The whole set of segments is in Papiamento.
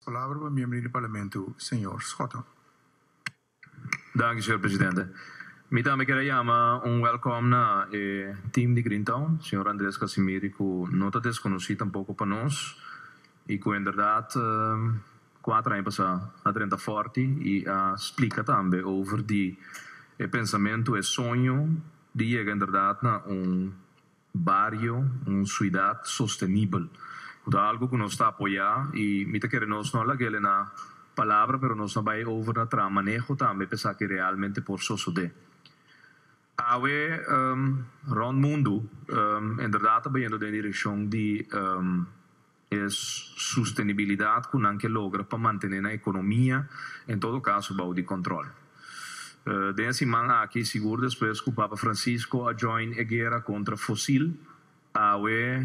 Palabra pa miembro di Parlamento, señor Schotte. Danki, señor presidente. Mi tambe kier a yama un welkom na e team di Greentown, señor Andres Casimiri ku no ta deskonosí tampoko pa nos i ku inderdat kuater aña pasá a drenta fòrti i a splika tambe over di e pensamentu, e soño di yega inderdat na un bario, un suidat sostenibel, ku ta algu ku nos ta apoyá i mi ta kere nos no a lag'el na palabra pero nos a bai over na traha maneho tambe pa esaki realmente por sosodé. Awe rònt mundu inderdat ta bayendo den direkshon di e sustenibilidat ku nan ke logra pa mantené nan ekonomia en todo kaso bou di kòntròl. Den e siman aki, sigur despues ku Papa Francisco a join e guera kontra fosil, awe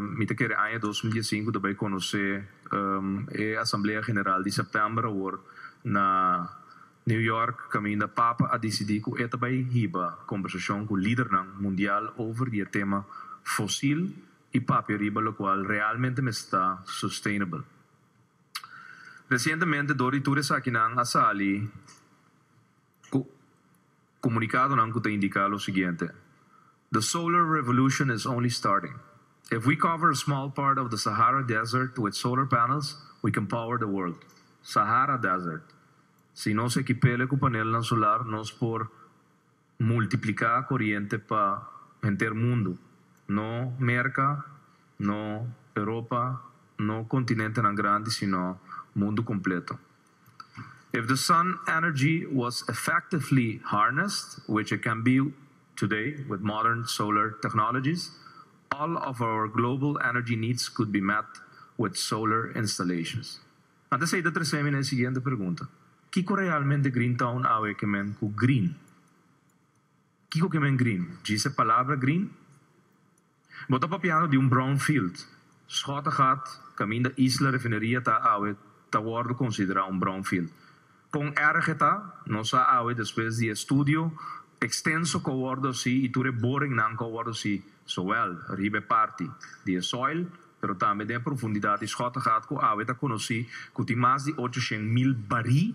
mi ta kere aña 2015 ta bai konosé e Asamblea General di sèptèmber awor na New York kaminda Papa a disidí ku e ta bai hiba kombersashon ku lidernan mundial over di e tema fosil i papia riba lokual realmente mester ta sustainable. Resientemente dor di tur esakinan a sali ku komunikadonan ku ta indiká lo siguiente, The solar revolution is only starting. If we cover a small part of the Sahara Desert with solar panels, we can power the world. Sahara Desert. Si nos ekip'ele ku panelnan solar nos por multipliká koriente pa henter mundu, no Merka, no Europa, no kontinentenan grandi sino mundu kompleto. If the sun energy was effectively harnessed, which it can be today with modern solar technologies, all of our global energy needs could be met with solar installations. Anto esei ta trese mi na e siguiente pregunta, Kiko realmente Green Town awe ke men ku green? Kiko ke men green? Djis e palabra green? Bo ta papiando di un brownfield. Schottegat, kaminda Isla Refineria ta awe, ta wòrdu konsiderá un brownfield. Kon erg e ta, nos sa awe despues di e studio ekstenso ku a wòrdu hasi i tur e boringnan ku a wòrdu hasi, zowel riba e parti di e soil, pero tambe den e profundidat di Schottegat ku awe ta konosí ku tin mas di 800.000 barí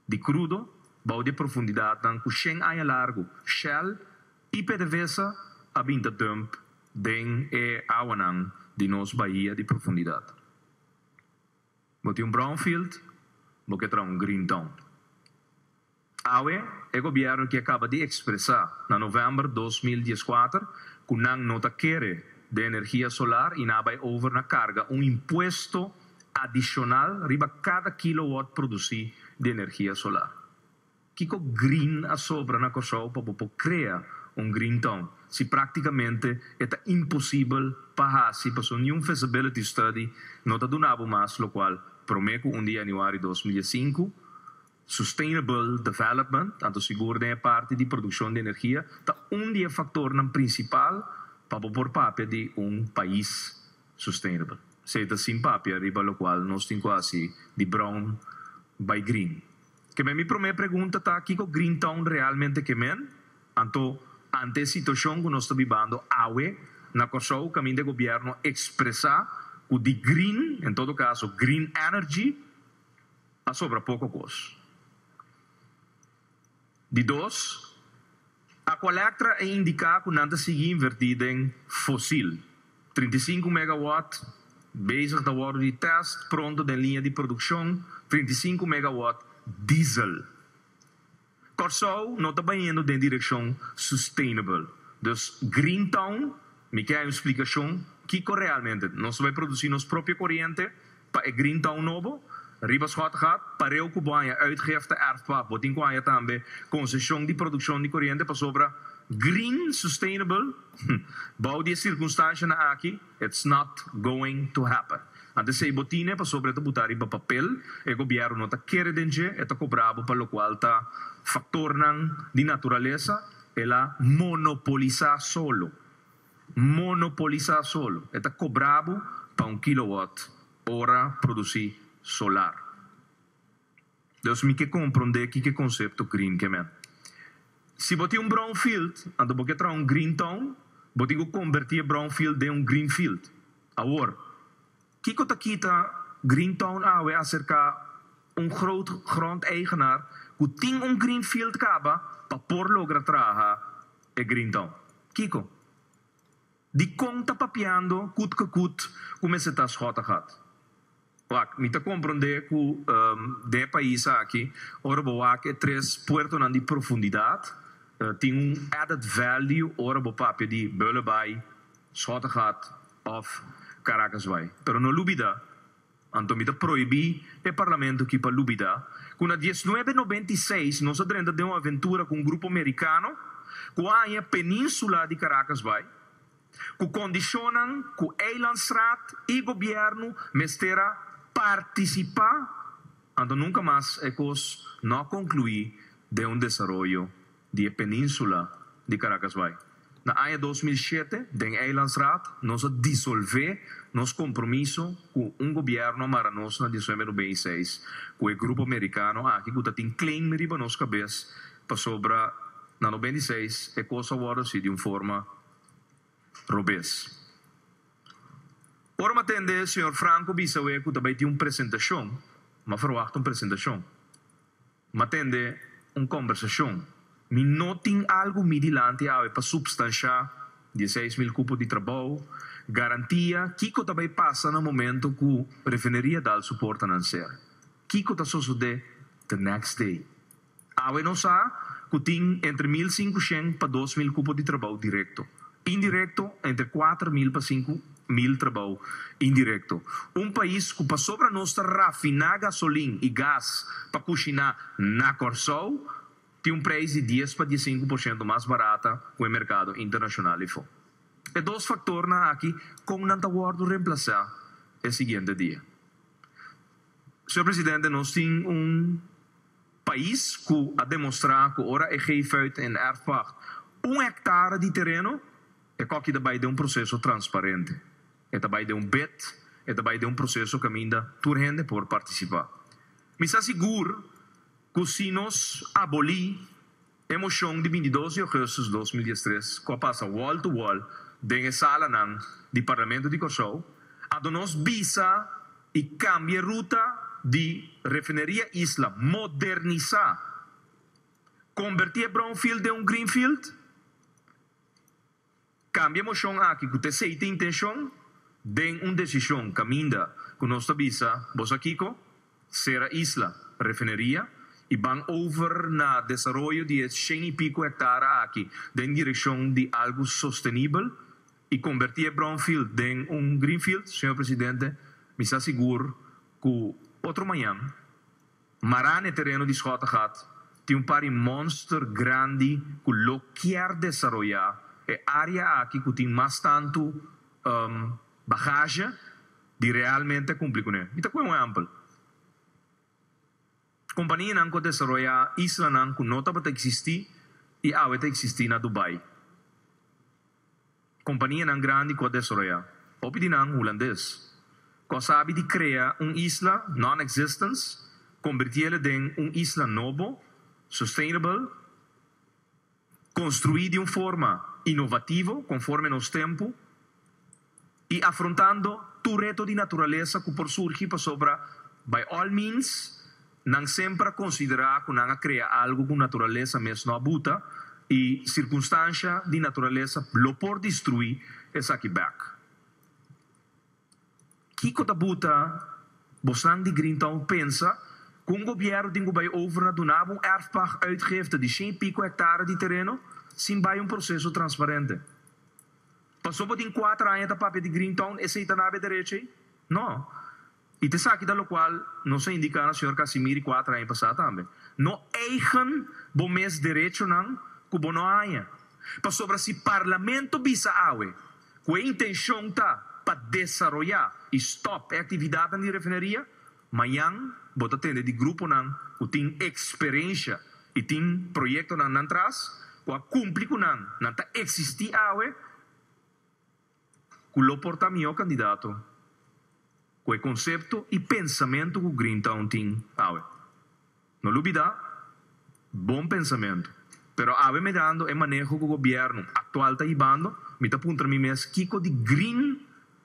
di krudo bou di e profundidatnan ku 100 aña largu Shell i PDVSA a bin ta dump den e awanan di nos bahia di profundidat. Bo tin un brownfield, bo ke traha un green town. Awe, e gobièrnu ki a kaba di ekspresá na novèmber 2014 ku nan no ta kere den energia solar i nan a bai over na karga un impuesto adishonal riba kada kilowatt produsí di energia solar. Kiko green a sobra na Kòrsou pa bo por krea un green town si práktikamente e ta imposibel pa hasi pasobra niun feasibility study no ta duna bo mas lokual promé ku 1 di yanüari 2015 Sustainable development, tanto sigur den e parti di produkshon di energia, ta un di e faktornan prinsipal pa bo por papia di un pais sustainable. Esei ta sin papia riba lokual nos tin ku hasi di brown bai green. Ke men mi promé pregunta ta kiko green town realmente ke men? Anto ante e situashon ku nos ta bibando awe na Kòrsou kaminda e gobièrnu a ekspresá ku di green, en todo kaso green energy, a sobra poko kos. Di dos, Aqualectra a indiká ku nan ta sigui invertí den fosil. 35 megawatt bezig ta wòrdu di tèst, pronto den liña di produkshon, 35 megawatt diesel. Kòrsou no ta bayendo den direkshon sustainable. Dus Green Town, mi ke hay un splikashon kiko realmente. Nos ta bai produsí nos propio koriente pa e Green Town nobo riba Schottegat. Pareu ku bo haña uitgifte erfpacht, bo tin ku haña tambe konseshon di produkshon di koriente pasobra green sustainable bou di e sirkunstanshanan aki it's not going to happen. Anto esei bo tine pasobra e ta buta riba papel, e gobièrnu no ta kere den dje, e ta kobra bo pa lokual ta faktornan di naturalesa, el a monopolisá solo, monopolisá solo, e ta kobra bo pa un kilowatt ora produsí solar. Dus mi ke komprondé kiko e konsepto green ke men. Si bo tin un brownfield, anto bo ke traha un green town, bo tin ku kombertí e brownfield den un greenfield. Awor, kiko ta kita Greentown awe aserká un groot grondeigenaar ku tin un greenfield kaba pa por logra traha e Greentown? Kiko? Dikon ta papiando kut kekut ku mester ta Schottegat? Wak, mi ta komprondé ku den e pais aki ora bo wak e tres puertonan di profundidat tin un added value ora bo papia di Bullenbaai, Schottegat òf Caracasbaai. Pero no lubida, anto mi ta prohibí e parlamento aki pa lubida, ku na diesnuebe 96 nos a drenta den un aventura ku un grupo merikano ku a haña península di Caracasbaai, ku kondishonnan ku Eilandsraad i gobièrnu mester a partisipá, anto nunka mas e kos no a konkluí den un desaroyo di e península di Caracasbaai. Na aña 2007 den Eilandsraad nos a disolvé nos kompromiso ku un gobièrnu a mara nos na 1996 ku e grupo merikano aki ku ta tin claim riba nos kabes pasobra na 96 e kos a wòrdu hasi di un forma robes. Ora mi a tende señor Franco bisa awe ku ta bai tin un presentashon, mi a ferwagt un presentashon. Mi a tende un kombersashon. Mi no tin algu mi dilanti awe pa supstanshá 16.000 kupo di trabou, garantia kiko ta bai pasa na momento ku refineria dal su portanan ser. Kiko ta sosodé the next day. Awe nos sa ku tin entre 1500 pa 2000 kupo di trabou direkto. Indirekto entre 4000 pa 5000 trabou indirekto. Un pais ku pasobra nos ta rafiná gasolin i gas pa kushiná na Kòrsou, tin un preis di 10 pa 15% mas barata ku e merkado internashonal ifó. E dos faktornan aki kon nan ta wòrdu remplasá e siguiente dia. Señor Presidente, nos tin un pais ku a demostrá ku ora e geef uit in erfpacht un hektare di tereno, e kòki ta bai den un proseso transparente. E ta bai den un bid, e ta bai den un proseso kaminda tur hende por partisipá. Mi sa sigur ku si nos abolí e moshon di 22 di ougùstùs 2013 ku a pasa wall to wall den e salanan di Parlamento di Kòrsou, anto nos bisa i kambia e ruta di Refineria Isla, modernisá, kombertí e brownfield den un greenfield, kambia e moshon aki ku ta esei ta intenshon den un desishon kaminda ku nos ta bisa bo sa kiko, sera Isla, refineria, i ban over na desaroyo di e shen i piko hektara aki den direkshon di algu sostenibel i kombertí e brownfield den un greenfield. Señor Presidente, mi sa sigur ku otro mañan mará na e tereno di Schottegat tin un par di monster grandi ku lo kier desaroyá e área aki ku tin mas tantu bagage di realmente kumpli kuné. Mi ta kohe un ehèmpel. Kompanianan ku a desaroyá islanan ku no tabata eksistí i awe ta eksistí na Dubai. Kompanianan grandi ku a desaroyá, hopi di nan hulandes, ku a sabi di krea un isla non-existence, kombertié den un isla nobo, sustainable, konstruí di un forma inovativo konforme nos tempu i afrontando tur reto di naturalesa ku por surgi pasobra by all means nan semper a konsiderá ku nan a krea algu ku naturalesa mes no a buta i sirkunstansha di naturalesa lo por destruí esaki bèk. Kiko ta buta bosnan di Greentown pensa ku un gobièrnu tin ku bai over na duna bo un erfpacht uitgifte di shen i piko hektare di tereno sin bai un proseso transparente? Pasobra bo tin 4 aña ta papia di Greentown esei ta nabe derecho ei? No. I ta esaki ta lokual nos a indiká na señor Casimiri 4 aña pasá tambe. No eigen bo mes derechonan ku bo no haña. Pasobra si parlamento bisa awe ku e intenshon ta pa desaroyá i stòp e aktividatnan di refineria, mañan bo ta tende di gruponan ku tin eksperensha i tin proyektonan nan tras ku a kumpli ku nan, nan ta eksistí awe, ku lo por ta mihó kandidato ku e konsepto i pensamentu ku Greentown tin awe. No lubidá, bon pensamentu. Pero awe mirando e maneho ku gobièrnu aktual ta hibando, mi ta puntra mi mes kiko di green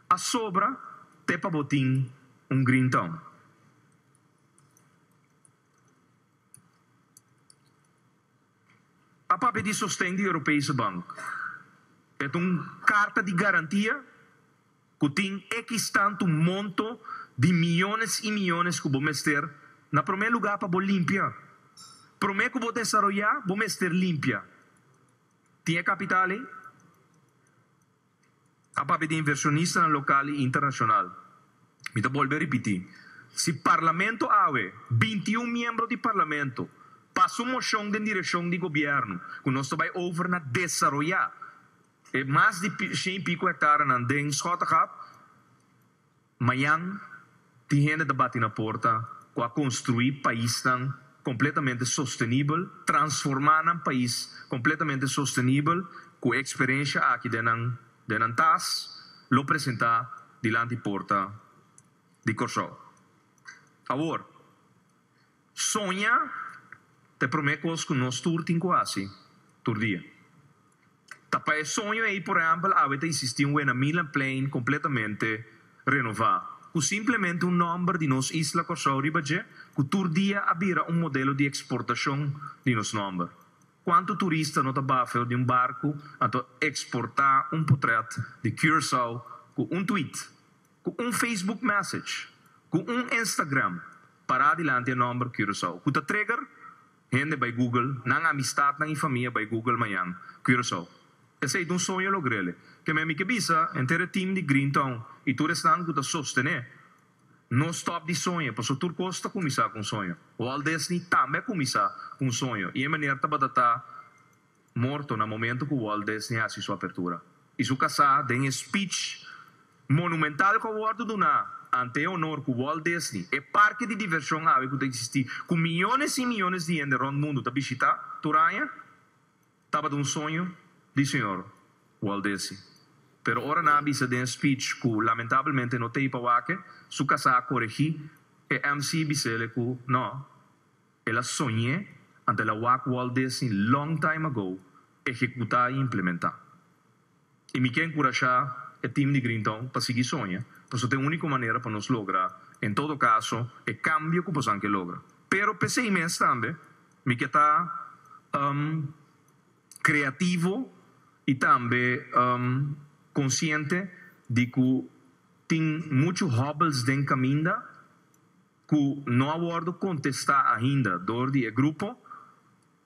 a sobra te pa bo tin. un Green Town. A papia di sosten di Europese Bank. E ta un karta di garantia ku tin ekis tantu monto di miyones i miyones ku bo mester na promé lugá pa bo limpia. Promé ku bo desaroyá bo mester limpia. Tin e kapital ei? A papia di inversionistanan lokal i internashonal. Mi ta bolbe ripití, si Parlamento awe, 21 miembro di Parlamento, pasa un moshon den direkshon di gobièrnu ku nos ta bai over na desaroyá e mas di shen i piko hektaranan den Schottegat, mañan tin hende ta bati na porta ku a konstruí paisnan kompletamente sostenibel, transformá nan pais kompletamente sostenibel ku e eksperensha aki den nan den nan tas lo presentá dilanti porta di Kòrsou. Awor, soña ta e promé kos ku nos tur tin ku hasi tur dia. Ta pa e soño ei, por ehèmpel, awe ta insistí un wena Milanplein kompletamente renová, ku simplemente un nòmber di nos isla Kòrsou riba dje, ku tur dia a bira un modelo di eksportashon di nos nòmber. Kuantu turista no ta baha di un barku anto eksportá un potrèt di Curaçao ku un tweet, ku un Facebook message, ku un Instagram pará dilanti e nòmber Curaçao, ku ta trigger Hende bai Google, nan amistatnan i famia bai Google mañan, Curaçao. Esei ta un soño logrele. Ke men mi ke bisa henter e team di Green Town i tur esnan ku ta sostené, no stòp di soña, paso tur kos ta kuminsá ku un soño. Walt Disney tambe a kuminsá ku un soño i e meneer tabata ta morto na momento ku Walt Disney hasi su apertura. I su kasá den e speech monumental ku a wòrdu duná ante e honor ku Walt Disney, e parke di divershon awe ku ta eksistí ku miyones i miyones di hende rònt mundu ta bishitá tur aña, tabata un soño di señor Walt Disney. Pero ora nan a bisa den e speech ku lamentabelmente no t'ei pa wak, su kasá a koregí e MC bis'el ku no. El a soñ'é anto el a wak Walt Disney long time ago ehekutá i implementá. I mi ke enkurashá e team di Greentown pa sigui soña, pasobra ta e úniko manera pa nos logra en todo kaso e kambio ku bosan ke logra. Pero p'esei mes tambe mi ke ta kreativo i tambe konsiente di ku tin muchu hòbbels den kaminda. Ku no a wòrdu kontestá ainda dor di e grupo,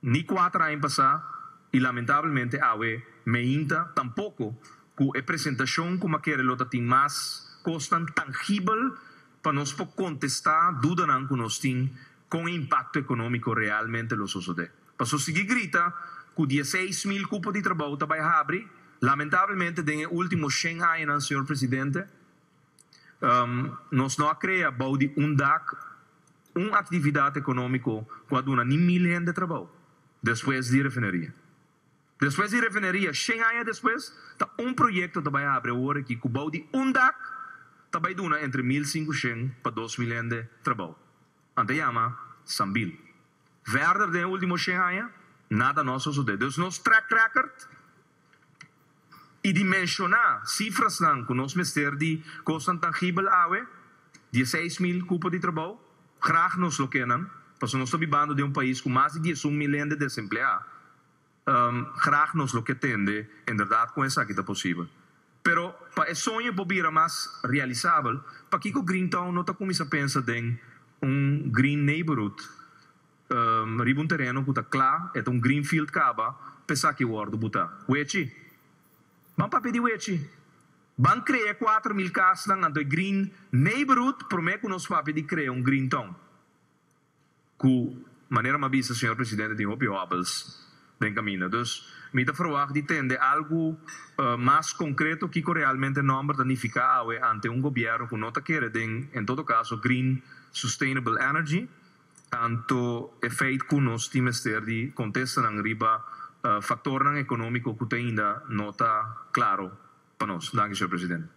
ni kuater aña pasá i lamentablemente awe meinta tampoko ku e presentashon ku Makere lo ta tin mas kosnan tangibel pa nos por kontestá dudanan ku nos tin kon e impakto ekonómiko realmente lo sosodé. Paso sigui grita ku 16.000 kupo di trabou ta bai habri, lamentablemente den e último shen añanan, señor Presidente, Nos no a krea bou di un dak un aktividat ekonómiko ku a duna ni mil hende trabou despues di refineria. Despues di refineria, shen aña despues, ta un proyekto ta bai habri awor aki ku bou di un dak ta bai duna entre 1500 pa 2000 hende trabou. Nan ta yama Sambil. Verder den e último shen aña, nada no a sosodé. Dus nos track record. I di menshoná sifrasnan ku nos mester di kosnan tangibel awe, 16.000 kupo di trabou, grag nos lo ke nan, pasobra nos ta bibando den un pais ku mas di 11.000 hende desempleá, grag nos lo ke tende inderdat kon esaki ta posibel. Pero pa e soño por bira mas realisabel, pakiko Greentown no ta kuminsá pensa den un green neighborhood? Riba un tereno ku ta kla, e ta un green field kaba, pa esaki wòrdu butá. Wechi! Ban papia di wechi! Ban krea 4000 kasnan anto e green neighborhood promé ku nos papia di krea un green town. Ku, manera mi a bisa, señor presidente, tin hopi hòbels den kaminda. Dus, mi ta ferwagt di tende algu mas konkreto kiko realmente nòmber ta nifiká awe ante un gobièrnu ku no ta kere den, en todo kaso, green sustainable energy. Tanto e feit ku nos tin mester di kontestanan riba faktornan ekonómiko ku te ainda no ta klaro pa nos. Danki, señor presidente.